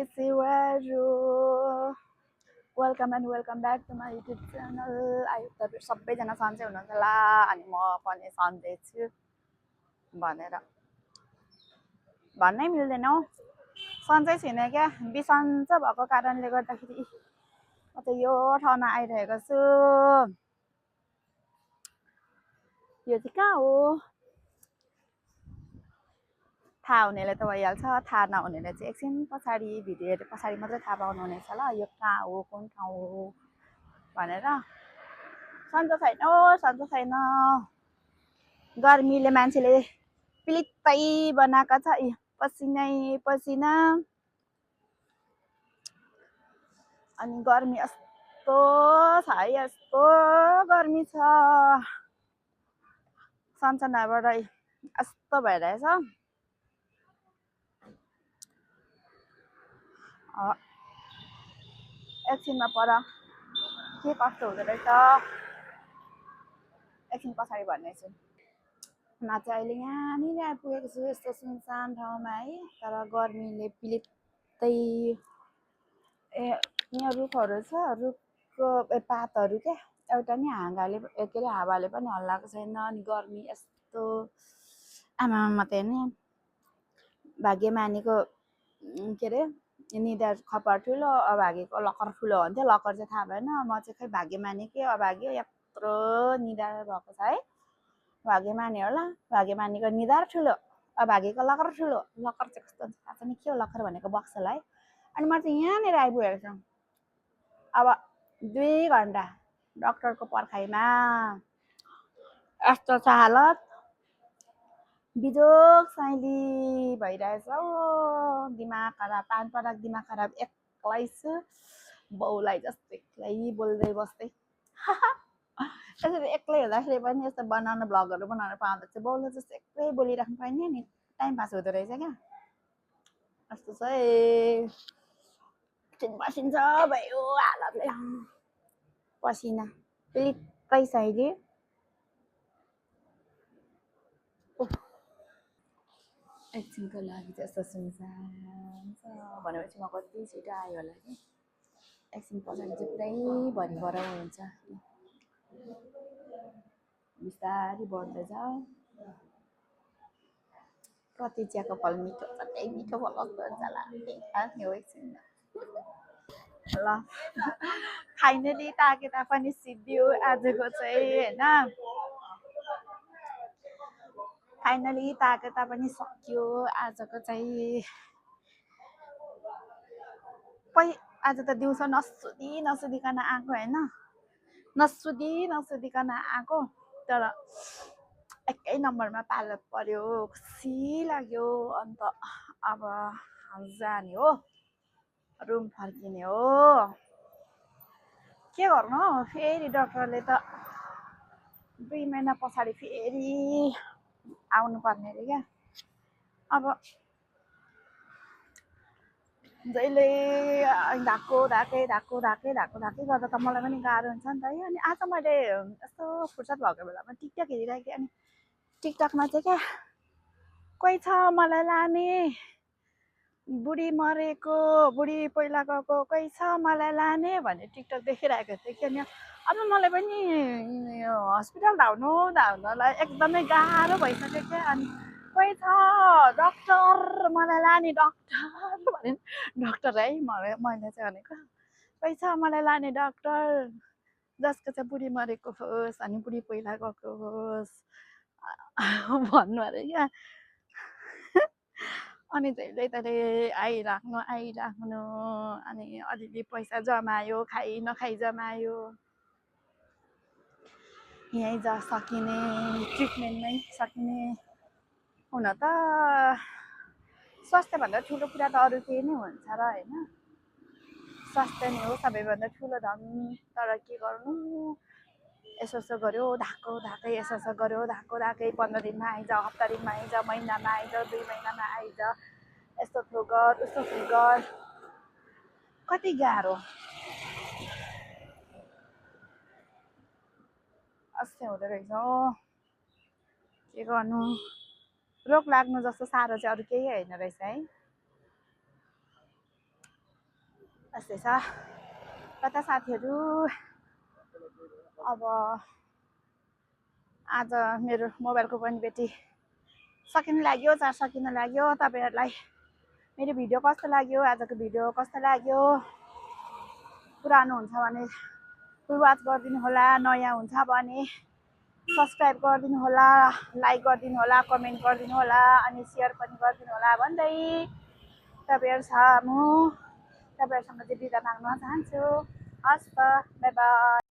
सिवारो welcome and welcome back to my YouTube channel. I hope तपाईँ सबैजना सन्चै हुनुहुन्छ होला अनि म पनि सन्चै छु भनेर भन्नै मिल्दैन हौ। सन्चै छुइनँ क्या, बिसन्चो भएको कारणले गर्दाखेरि म त यो ठाउँमा आइरहेको छु। यो चाहिँ कहाँ हो थाहा हुनेले त भइहाल्छ, थाहा नहुनेले चाहिँ एकछिन पछाडि भिडियो हेरेर पछाडि मात्रै थाहा पाउनुहुनेछ ल यो कहाँ हो कुन ठाउँ हो भनेर। सन्चो छैन सन्चो छैन, गर्मीले मान्छेले पिलित्तै बनाएको छ, पसिनै पसिना। अनि गर्मी यस्तो छ है, यस्तो गर्मी छ, सनसनाबाट यस्तो भइरहेछ। एकछिनमा पर के कस्तो हुँदो रहेछ एकछिन पछाडि भन्नेछु। म चाहिँ अहिले यहाँनिर आइपुगेको छु यस्तो सुनसान ठाउँमा है, तर गर्मीले पिलित्तै। यहाँ रुखहरू छ, रुखको पातहरू क्या एउटा नि हाँगाले के अरे हावाले पनि हल्लाएको छैन। अनि गर्मी यस्तो आमामा त नि भाग्यमानीको के अरे निधार खपर ठुलो, अभागीको लकर ठुलो भन्थ्यो। लकर चाहिँ थाहा भएन, म चाहिँ खै भाग्यमानी के अभागी यत्रो निधार भएको छ है। भाग्यमानी होला, भाग्यमानीको निधार ठुलो, अभागीको लकर ठुलो। लकर चाहिँ कस्तो हुन्छ थाहा छैन, के हो लकर भनेको बक्सलाई। अनि म चाहिँ यहाँनिर आइपुगेको छु अब 2 घन्टा डक्टरको पर्खाइमा। यस्तो छ हालत, बिजोग साइली भइरहेछ हौ, दिमाग खराब, पान पराक दिमाग खराब। एक्लै छु, बाउलाई जस्तो एक्लै बोल्दै बस्दै। यसरी एक्लै हुँदाखेरि पनि यस्तो बनाउनु भ्लगहरू बनाउनु पाउँदा चाहिँ बाउले जस्तो एक्लै बोलिराख्नु पाइने नि, टाइम पास हुँदो रहेछ क्या। यस्तो छ है, पसिन्छ भयो हालतले, पसिना पिलित्तै साइली। एकछिनको लागि चाहिँ यस्तो सुनसान छ भनेपछि म कति छिटो आयो होला कि। एकछिन पछाडि चाहिँ पुरै भरि बराउ हुन्छ, बिस्तारै बढ्दै छ। कति चियाको फल मिठो छ, त्यही मिठो फल कस्तो हुन्छ होला हो एकछिन ल। फाइनली ताकेता पनि सिद्धियो आजको चाहिँ होइन, फाइनली ताकेता पनि सक्यो आजको चाहिँ। आज त दिउँसो नसुदिकन आएको होइन, नसुदिकन आएको, तर एकै नम्बरमा पालो पर्यो, खुसी लाग्यो। अन्त अब जाने हो, रुम फर्किने हो। के गर्नु हो, फेरि डक्टरले त 2 महिना पछाडि फेरि आउनु पर्ने अरे क्या। अब जहिले धाकै गर्दा त मलाई पनि गाह्रो हुन्छ नि त है। अनि आज मैले यस्तो फुर्सद भएको बेलामा टिकटक हेरिरहेको थिएँ। अनि टिकटकमा चाहिँ क्या कोही छ मलाई लाने, बुढी मरेको, बुढी पहिला गएको, कोही छ मलाई लाने भन्ने टिकटक देखिरहेको थिएँ कि। अनि अब मलाई पनि हस्पिटल धाउनलाई एकदमै गाह्रो भइसक्यो क्या। अनि कोही छ डक्टर मलाई लाने, डक्टर भने डक्टर है मैले चाहिँ भनेको, कोही छ मलाई लाने डक्टर जसको चाहिँ बुढी मरेको होस् अनि बुढी पहिला गएको होस् भन्नु अरे क्या। अनि जहिले तहिले आइराख्नु अनि अलिअलि पैसा जमायो, खाइ नखाइ जमायो, यहीँ सकिने ट्रिटमेन्टमै सकिने। हुन त स्वास्थ्यभन्दा ठुलो कुरा त अरू केही नै हुन्छ र होइन, स्वास्थ्य नै हो सबैभन्दा ठुलो धन। तर के गर्नु, यसो गर्यो धाकै यसो गर्यो धाकै 15 दिनमा आइज, हप्ता दिनमा आइज, महिनामा आइज, 2 महिनामा आइज, यस्तो थो गर उस्तो थो गर, कति गाह्रो। अस्ति हुँदो रहेछ हो, के गर्नु, रोग लाग्नु जस्तो साह्रो चाहिँ अरू केही होइन रहेछ है। यस्तै छ र त साथीहरू। अब आज मेरो मोबाइलको पनि ब्याट्री सकिन लाग्यो, चार्ज सकिन लाग्यो। तपाईँहरूलाई मेरो भिडियो कस्तो लाग्यो, आजको भिडियो कस्तो लाग्यो, पुरानो हुन्छ भने फुल वाच गरिदिनु होला, नयाँ हुन्छ भने सब्सक्राइब गरिदिनु होला, लाइक गरिदिनु होला, कमेन्ट गरिदिनु होला अनि सेयर पनि गरिदिनु होला भन्दै तपाईँहरूसँग चाहिँ बिदा माग्न चाहन्छु। हस् त, बाई बाई।